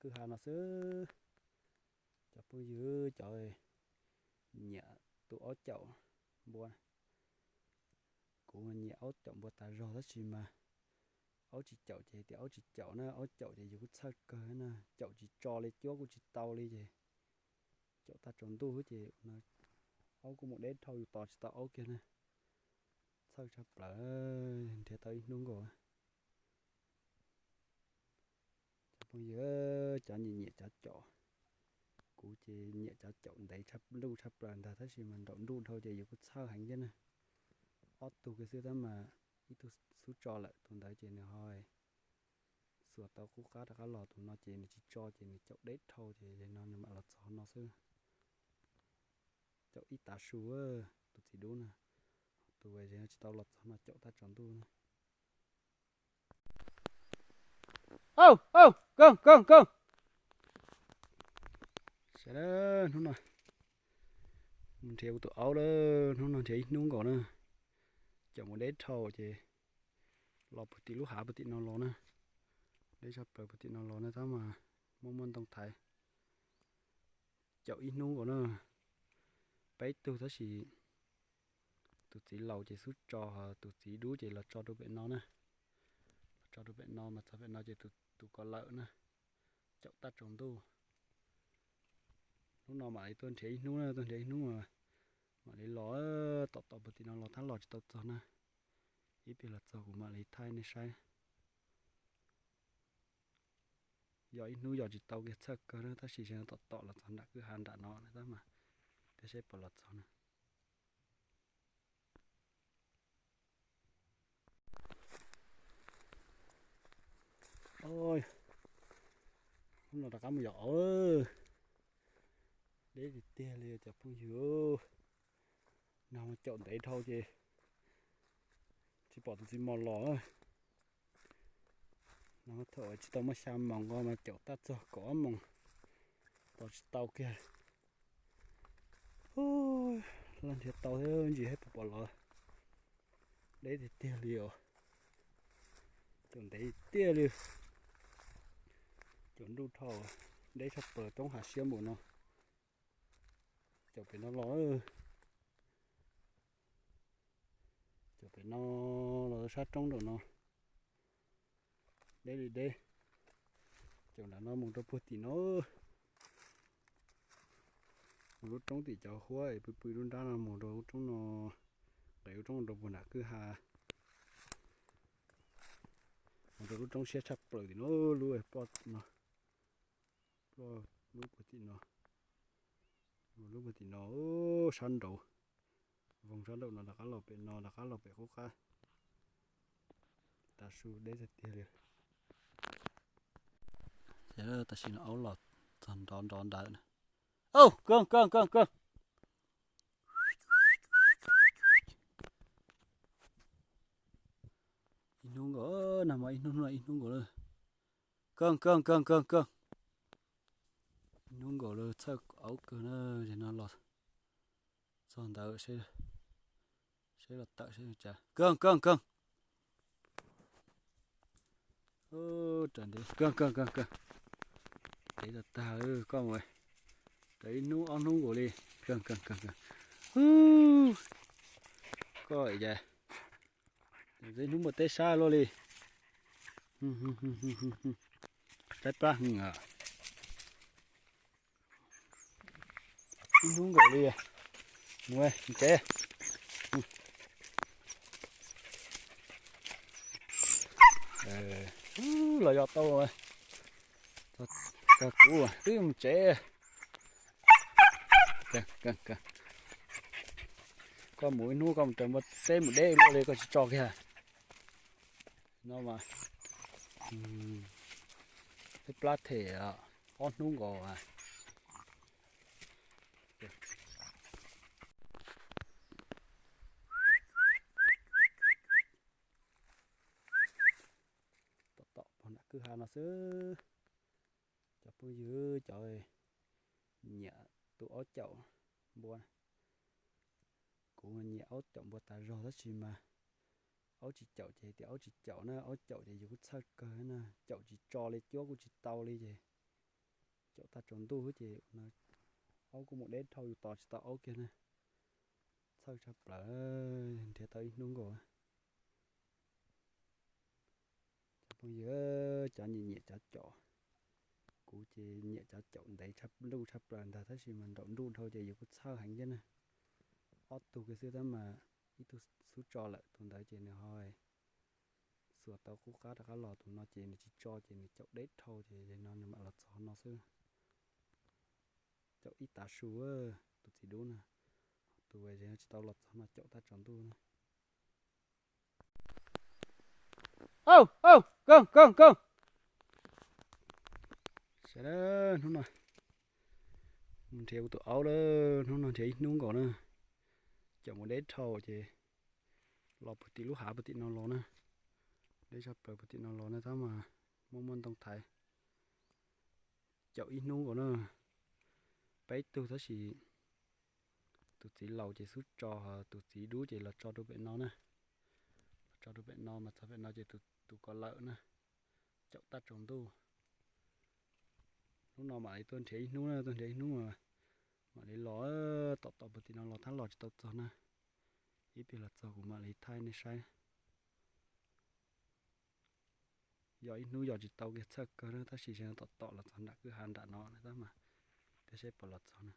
kwj ha no xwb. Cov phooj ywg, cov nyiam tus aub caum npua, kuv nyiam aub caum npua tas zog tab sis mas aub tsis caum ces tias aub tsis caum na, aub caum ces yus kuj txhawj kawg na, caum tsis tso li, cuab kuj tsis tau li ces caum tag tsaus ntuj ces aub kuj mus deb dhau yus tos tsis tau aub kiag na. Txhawj tshaj plaws, nrhiav tau ib hnub nkaus. Cov phooj ywg, cov nyiam nyiam cov caum, kuv ces nyiam cov caum ntev tshaj ntuj tshaj plaws ntag tab sis mas nraum ntuj dhau ces yus kuj txhawj heev thiab na. Ob tug kiag xwb tab mas ib tug xub tso lawm, tus ntawd ces nws ho xuas tau qub qab rov qab los, tus no ces nws tsis tso ces nws caum deb dhau ces no nws mam los txog no xwb. Caum ib tav su, tus txiv dub na, tus tsis tau los txog no caum tag tsaus ntuj na. Au, au, koog, koog, koog. Sawv daws, hnub no mus nrhiav kuv tus aub lawm, hnub no nrhiav ib hnub nkaus na. Caum mus deb dhau ces los puag tim lub hav puag tim no los na. Deb tshaj plaws puag tim no los na tab mas muaj muaj ntoo thaiv. Caum ib hnub nkaus na, peb tug tab sis tus txiv laus ces xub tso, tus txiv dub ces los tso rau pem no na. Los tso rau pem no mas txog pem no ces tus ko lawm na, caum tag tsaus ntuj. Hnub no mam li tuaj nrhiav ib hnub na, tuaj nrhiav ib hnub mas mam li los, tom tom puag tim no los tab los tsis tau txog na. Ib pliag los txog kuv mam li thaij nej saib. Yog ib hnub yog tsis tau kiag txhawj kawg na tab sis tom tom los txog nram kwj ha nram no na tab mas peb saib puas los txog na. Hnub no rov qab mus yos aub, deb tiag tiag li cov phooj ywg. No caum ntev dhau ces tsis pom tus txiv mos los. No thaum tsis tau muaj xya moos nkaus mas caum tag txog kaum ob moos, tos tsis tau kiag. Los nrhiav tau thiab ntsis thiab puas pom los. Deb tiag tiag li os. Caum ntev tiag li. Caum nruj dhau, deb tshaj plaws roob hav siab npaum no. Caum pem no los, caum pem no los sab roob nraum no. Deb li deb. Caum nram no mus rau puag tim no, mus lub roob tim cov huab es pw pw lub nrab no mus rau lub roob no, nqes lub roob rau puag nram kwj ha, mus rau lub roob siab tshaj plaws tim no, lub ploj no, ploj lub puag tim no, lub puag tim no, sab nraud, voog sab nraum no rov qab los pem no, rov qab los pem qub qab. Tav su deb tiag tiag li. Tam sim no aub los txog nrov nrov ntawd na. Au, koog koog koog koog. Ib hnub nkaus, nag hmo ib hnub no ib hnub nkaus lawm. Koog koog koog koog koog. Ib hnub nkaus lawm, txhawj aub kawg na, no los txog ntawd seb los tawm seb cas. Koog koog koog. Koog koog koog koog. Ntev tag tag, koj mus raws ib hnub ob hnub nkaus li. Koog koog koog koog. Koj cas ib hnub muaj teb sab luaj li. Saib plab heev. Ib hnub nkaus li. Mus tsev. Los yos tau, txog kuv twb mus tsev. Koj mus ib hnub koj mus raws npua teb mus deb luaj li koj tsis tso kiag. No mas, peb plab them ob hnub nkaus. Tom tom puag nram kwj ha no xwb. Cov phooj ywg, cov nyiam tus aub caum npua, kuv nyiam aub caum npua tas zog tab sis mas aub tsis caum ces tias aub tsis caum na, aub caum ces yus kuj txhawj kawg na, caum tsis tso li, cuab kuj tsis tau li ces Caum tag tsaus ntuj ces aub kuj mus deb dhau yus tos tsis tau aub kiag na. Txhawj tshaj plaws, nrhiav tau ib hnub nkaus. Cov phooj ywg, cov nyiam nyiam cov caum, kuv ces nyiam cov caum ntev nruj tshaj plaws ntag, tab sis mas nraum nruj dhau ces yus kuj txhawj heev thiab na. Ob tug kiag xwb tab mas ib tug xub tso lawm, tus ntawd ces nws ho xuas tau qub qab rov qab los, tus no ces nws tsis tso ces nws caum deb dhau ces no nws mam los txog no xwb. Caum ib tav su, tus txiv dub na, tus tsis tau los txog no caum tag tsaus ntuj na. Au, au, koog, koog, koog. Sawv daws, hnub no mus nrhiav kuv tus aub lawm, hnub no nrhiav ib hnub nkaus na. Caum mus deb dhau ces los puag tim lub hav puag tim no los na. Deb tshaj plaws puag tim no los na, tab mas muaj muaj ntoo thaiv. Caum ib hnub nkaus na, peb tug tab sis tus txiv laus ces xub tso, tus txiv dub ces los tso rau pem no na. Los tso rau pem no mas txog pem no ces tus ko lawm na. Caum tag tsaus ntuj. Hnub no mam li tuaj nrhiav ib hnub na, tuaj nrhiav ib hnub mas mam li los, tom tom puag tim no los tab los tsis tau txog na. Ib pliag los txog kuv mam li thaij nej saib. Yog ib hnub yog tsis tau kiag txhawj kawg na, tab sis tom tom los txog nram kwj ha nram no na tab mas, thiab seb puas los txog na.